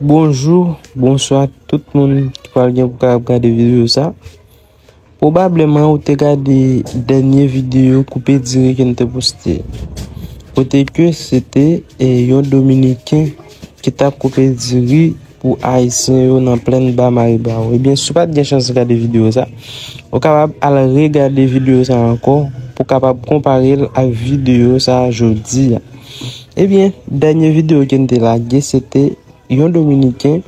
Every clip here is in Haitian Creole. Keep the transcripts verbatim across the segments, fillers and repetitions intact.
Bonjou, bonswa tout moun ki pral gen pou kapab gade videyo sa. Pwobableman ou te gade dènye videyo koupe diri ke n te poste. Kote ke se te, e, yon Dominiken ki t ap koupe diri pou Ayisyen yo nan plèn Ba Maribawou. Ebyen, si w pa t gen chans gade videyo sa, ou kapab al regade videyo sa ankò pou kapab konpare l ak videyo sa jodi a. Ebyen, dènye videyo ke n te lage, se te yon Dominiken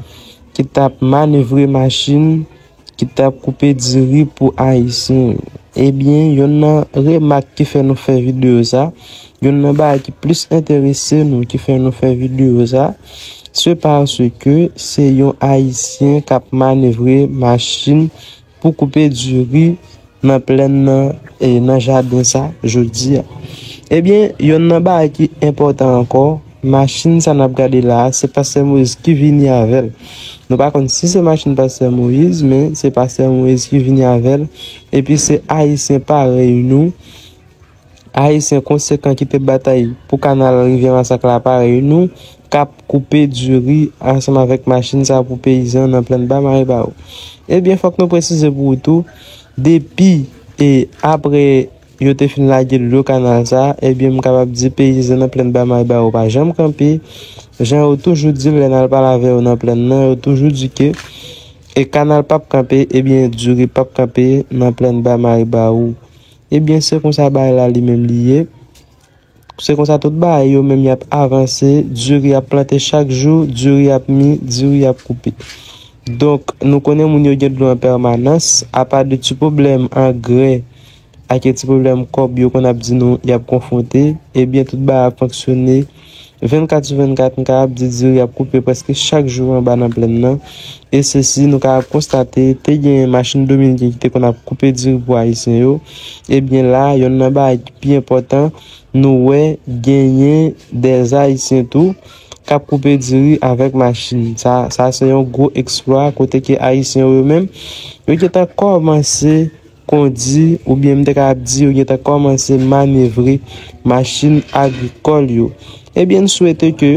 ki t ap manevre machin, ki t ap koupe diri pou Ayisyen yo. Ebyen, yonn nan remak ki fè nou fè videyo sa, yonn nan bagay ki plis enterese nou, ki fè nou fè videyo sa, se paske se yon Ayisyen k ap manevre machin pou koupe diri nan plèn nan, e nan jaden sa, jodi a. Ebyen, yonn nan bagay ki enpòtan ankò, machin sa n ap gade la a, se Pastè Moyiz ki vini avè l. Nou pa konn si se machin Pastè Moyiz, men se Pastè Moyiz ki vini avè l. Epi se Ayisyen parèy nou, Ayisyen konsekan ki te batay pou kanal Rivyè Masak la parèy nou, k ap koupe diri ansanm avèk machin sa pou peyizan nan plèn Ba Maribawou. Ebyen, fòk nou presize pou ou tou, depi e apre yo te fin lage dlo kanal sa, ebyen, m kapab di peyizan nan plèn Ba Maribawou pa janm kanpe. Jan yo toujou di l, lè n al pale avè yo nan plèn nan, yo toujou di ke e kanal p ap kanpe, ebyen, diri p ap kanpe nan plèn Ba Maribawou. Ebyen, se konsa bagay la li menm li ye. Se konsa tout bagay yo menm y ap avanse, diri ap plante chak jou, diri ap mi, diri ap koupe. Donk, nou konnen moun yo gen dlo an pèmanans, apa de ti pwoblèm angrè ak ti pwoblèm kòb yo konn ap di nou y ap konfwonte, ebyen, tout bagay ap fonksyone vennkat sou vennkat, m kapab di diri ap koupe prèske chak jou anba nan plèn nan. E sesi, nou kapab konstate, te gen machin dominiken ki te konn ap koupe diri pou Ayisyen yo. Ebyen la, yonn nan bagay ki pi enpòtan, nou wè genyen dè Ayisyen tou k ap koupe diri avèk machin. Sa, sa se yon gwo eksplwa kote ke Ayisyen yo menm, yo gentan kòmanse kondi, oubyen m te kapab di yo gentan kòmanse manevre machin agrikòl yo. Ebyen, n swete ke,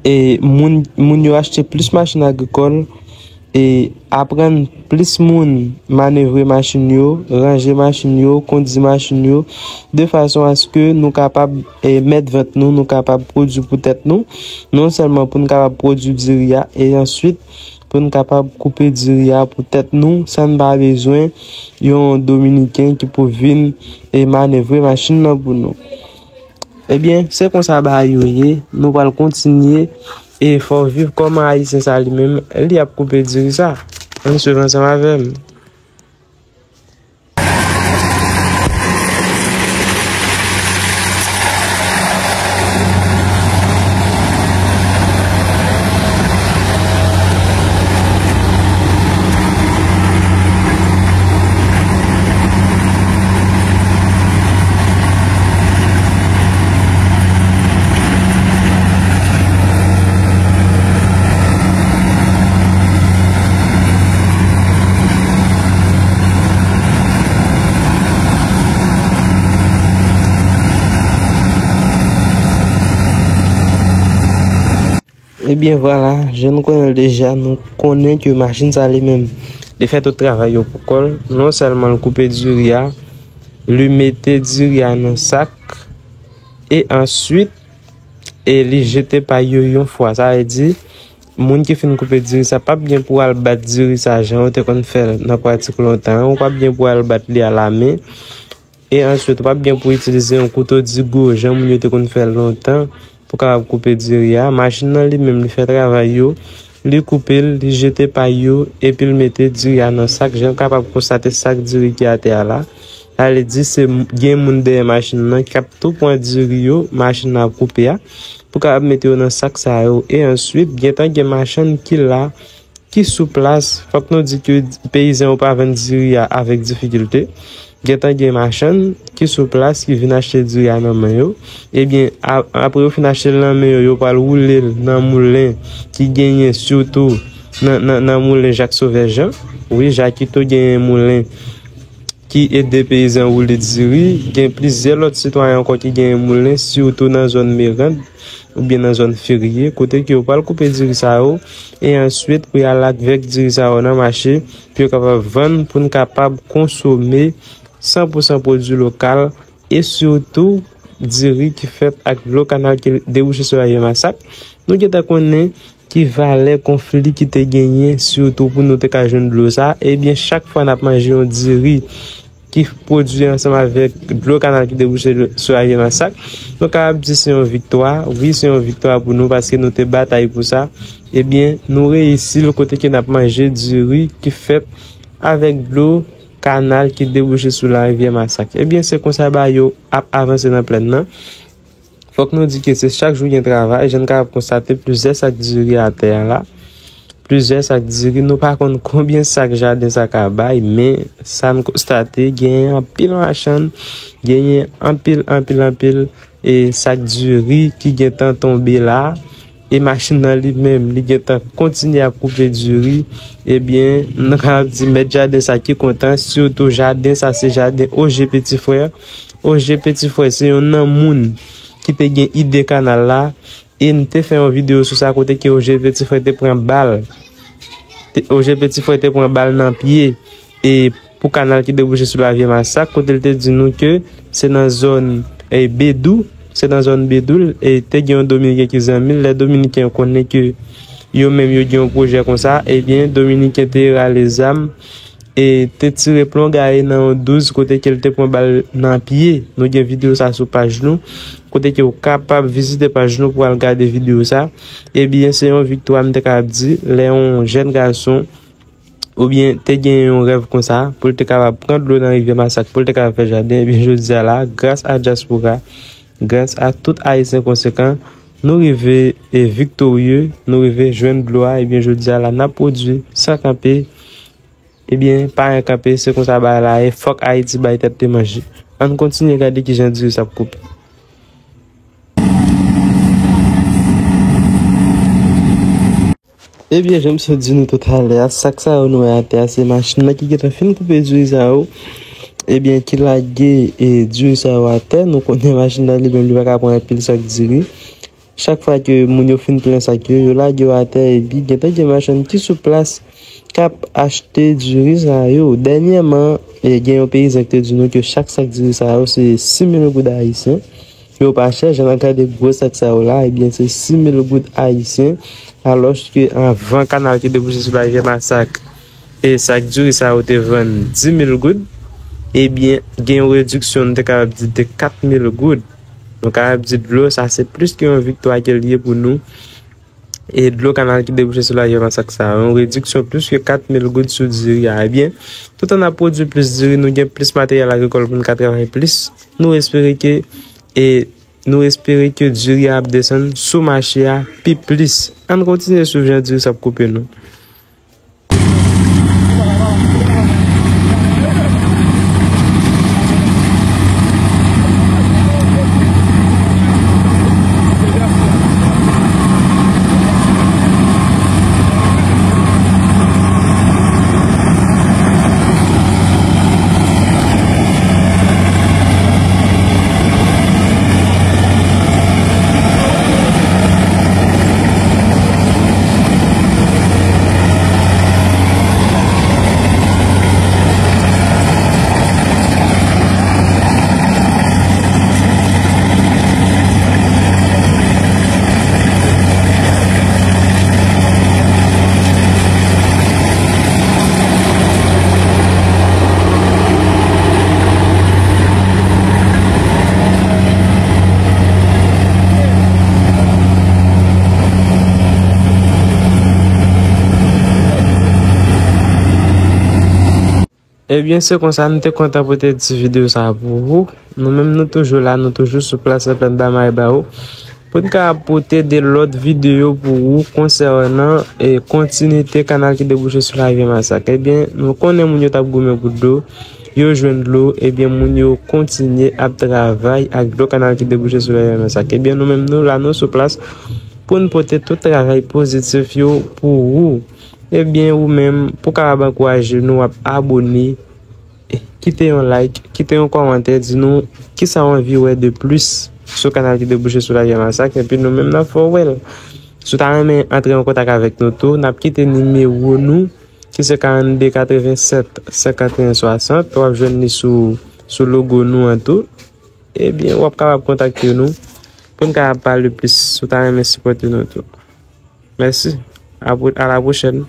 e, moun, moun yo achte plis machin agrikòl, e, aprann plis moun manevre machin yo, ranje machin yo, kondi machin yo, de fason aske nou kapab, e, mèt vant nou, nou kapab pwodui pou tèt nou, non sèlman pou n kapab pwodui diri a, e answit, pou n kapab koupe diri a pou tèt nou, san n pa bezwen yon Dominiken ki pou vin e manevre machin nan pou nou. Ebyen, se konsa bagay yo ye, nou pral kontinye e fè w viv kòman Ayisyen sa li menm, li ap koupe diri sa. Ann swiv ansanm avè m. Ebyen vwala, jan nou konnen l deja, nou konnen ke machin sa li menm, li fè tout travay yo pou kò l. Non sèlman l koupe diri a, li mete diri a nan sak, e answit, e li jete pay yo yon fwa. Sa vle di, moun ki fin koupe diri sa p ap gen pou al bat diri sa jan yo te konn fè l nan pratik lontan an, ou p ap gen pou al bat li alamen. E answit, ou p ap gen pou itilize yon kouto digo, jan moun yo te konn fè l lontan, pou kapab koupe diri a. Machin nan li menm, li fè travay yo, li koupe l, li jete pay yo, epi l mete diri a nan sak. Jan w kapab konstate sak diri ki atè a la, sa vle di se m-, gen moun dèyè machin nan k ap tou pran diri yo, machin nan ap koupe a, pou kapab mete yo nan sak sa yo. E answit, gentan gen machann ki la, ki sou plas, fòk nou di ke peyizan yo pa vann diri a avèk difikilte. Gentan gen machann ki sou plas ki vin achte diri a nan men yo. Ebyen, a-, apre yo fin achte l nan men yo, yo pral woule l nan moulen ki genyen sitou nan, nan, nan moulen Jak Sovè Jan. Wi, Jakito genyen moulen ki ede peyizan woule diri. Gen plizyè lòt sitwayen ankò ki genyen moulen, sitou nan zòn Merand oubyen nan zòn Ferye, kote ke yo pral koupe diri sa yo, e answit pou y al avèk diri sa yo nan mache, pou yo kapab vann, pou n kapab konsome san pou san pwodui lokal, e sitou diri ki fèt ak dlo kanal ki debouche sou larivyè Masak. Nou gentan konnen ki valè konfli ki te genyen, sitou pou nou te ka jwenn dlo sa. Ebyen, chak fwa n ap manje yon diri ki pwodui ansanm avèk dlo kanal ki debouche sou larivyè Masak, nou kapab di se yon viktwa. Wi, se yon viktwa pou nou, paske nou te batay pou sa. Ebyen, nou reyisi l kote ke n ap manje diri ki fèt avèk dlo kanal ki debouche sou larivyè Masak. Ebyen, se konsa bagay yo ap avanse nan plèn nan. Fòk nou di ke se chak jou gen travay, jan n kapab konstate plizyè sak diri atè a la. Plizyè sak diri, nou pa konn konbyen sak jaden sa ka bay, men sa n konstate, genyen anpil machann, genyen anpil, anpil, anpil, e sak diri ki gentan tonbe la, e machin nan li menm, li gentan kontinye ap koupe diri, ebyen, nou kapab di mèt jaden sa ki kontan, sitou jaden sa se jaden O G Petit Frère. O G Petit Frère se youn nan moun ki te gen ide kanal la, e n te fè yon videyo sou sa kote ke O G Petit Frère te pran bal. Te- O G Petit Frère te pran bal nan pye, e pou kanal ki debouche sou larivyè Masak, kote l te di nou ke se nan zòn, e, Bedou, se nan zòn Bedou, e te gen yon Dominiken ki zanmi l. Lè Dominiken yo konnen ke yo menm yo gen yon pwojè konsa, ebyen, Dominiken te rale zam, e te tire plon gaye nan yon douz kote ke l te pran bal nan pye. Nou gen videyo sa sou paj nou, kote ke w kapab vizite paj nou pou al gade videyo sa. Ebyen, se yon viktwa, m te kapab di, lè yon jèn gason oubyen te gen yon rèv konsa, pou l te kapab pran dlo nan rivyè Masak, pou l te kapab fè jaden, ebyen, jodi a la, gras a dyaspora, gras a tout Ayisyen konsekan, nou rive e viktorye, nou rive jwenn dlo a, ebyen, jodi a la, n ap pwodui san kanpe, ebyen, pa gen kanpe, se konsa bagay la ye, fòk Ayiti bay tèt li manje. Ann kontinye gade kijan diri sa ap koupe. Ebyen, jan m sot di nou toutalè a, sak sa yo nou wè atè a, se machin nan ki gentan fin koupe diri sa yo. Ebyen, ki lage, e, diri sa yo atè. Nou konnen machin nan li menm, li pa ka pran anpil sak diri. Chak fwa ke moun yo fin plen sak yo, yo lage yo atè, epi gentan gen machann ki sou plas k ap achte diri sa yo. Dènyèman, e, gen yon peyizan ki te di nou ke chak sak diri sa yo, se sis mil goud ayisyen. Yo pa chè, jan n ap gade gwo sak sa yo la, ebyen, se sis mil goud ayisyen, alòske anvan kanal ki debouche sou larivyè Masak, e sak diri sa yo te vann dis mil goud, ebyen, gen yon rediksyon, nou te kapab di, de kat mil goud. Nou kapab di dlo, sa se plis ke yon viktwa ke l ye pou nou. E dlo kanal ki debouche sou larivyè Masak sa, yon rediksyon plis ke kat mil goud sou diri a. Ebyen, toutan n ap pwodui plis diri, nou gen plis materyèl agrikòl pou n ka travay plis. Nou espere ke, e nou espere ke diri a ap desann sou mache a pi plis. Ann kontinye swiv jan diri sa ap koupe nou. Ebyen, se konsa, nou te kontan pote ti videyo sa a pou ou. Nou menm, nou toujou la, nou toujou sou plas nan plèn Damaraibaro, pou n ka pote de lòt videyo pou ou konsènan, e, kontinite kanal ki debouche sou larivyè Masak. Ebyen, nou konnen moun yo t ap goumen pou dlo, yo jwenn dlo, ebyen, moun yo kontinye ap travay ak dlo kanal ki debouche sou larivyè Masak. Ebyen, nou menm, nou la, nou sou plas pou n pote tout travay pozitif yo pou ou. Ebyen, ou menm, pou w kapab ankouraje nou, w ap abone, e, Kite yon like, kite yon kòmantè, di nou kisa w anvi wè de plis sou kanal ki debouche sou Larivière Massacre, epi nou menm n ap fè w wè l. Si w ta renmen antre an kontak avèk nou tou, n ap kite nimewo nou ki se karannde katrevennsèt senkanteyen swasant. W ap jwenn li sou, sou logo nou an tou. Ebyen, w ap kapab kontakte nou pou n kapab pale plis si w ta renmen sipòte nou tou. Mèsi. A, a la pwochèn.